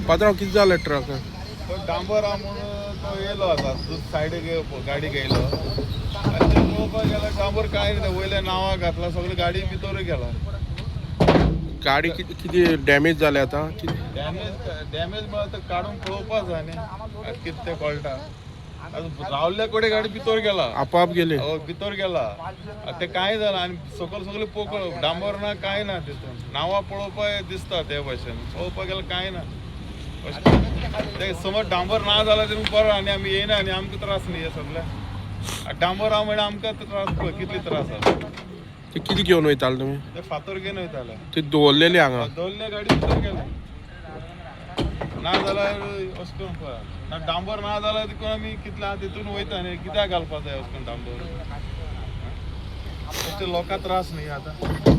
पात्रांव, कितें जालें ट्रक? तो डांबर हा म्हणून तो येयलो आतां सायडीक गाडी घेयलो आनी ते पळोवपाक गेल्यार डांबर कांय ना, वयल्या नांवां घातला सगळे, गाडी भितर गेला. गाडी कितें कितें डॅमेज जाल्या आतां कितें? डॅमेज डॅमेज म्हळ्यार आतां काडून पळोवपाक जाय न्ही आतां कितें तें कळटा. आतां रावल्ल्या कडेन गाडी भितर गेला. आपोआप गेली? हय, भितर गेला. आतां तें कांय जालां आनी सकयल सगळें पोकळ, डांबर ना, कांय ना. तितून नांवां पळोवपाक दिसता ते भशेन, पळोवपाक गेल्यार कांय ना. अशें ते समज डांबर ना जाल्यार तितून बरो आनी आमी येयना आनी आमकां त्रास न्ही हे सगळे. आतां डांबर आहा म्हणल्यार आमकां त्रास, पळय कितले त्रास आसा. ते कितें घेवन वयताले तुमी? ते फातर घेवन वयताले. ते दवरलेली हांगा? दवरले, गाडी भितर गेले. ना जाल्यार अशें करून पळय ना, डांबर ना जाल्यार तितून आमी कितले आहा तितून वयता न्ही. कित्याक घालपा जाय अशें करून डांबर? अशें लोकांक त्रास न्ही आतां.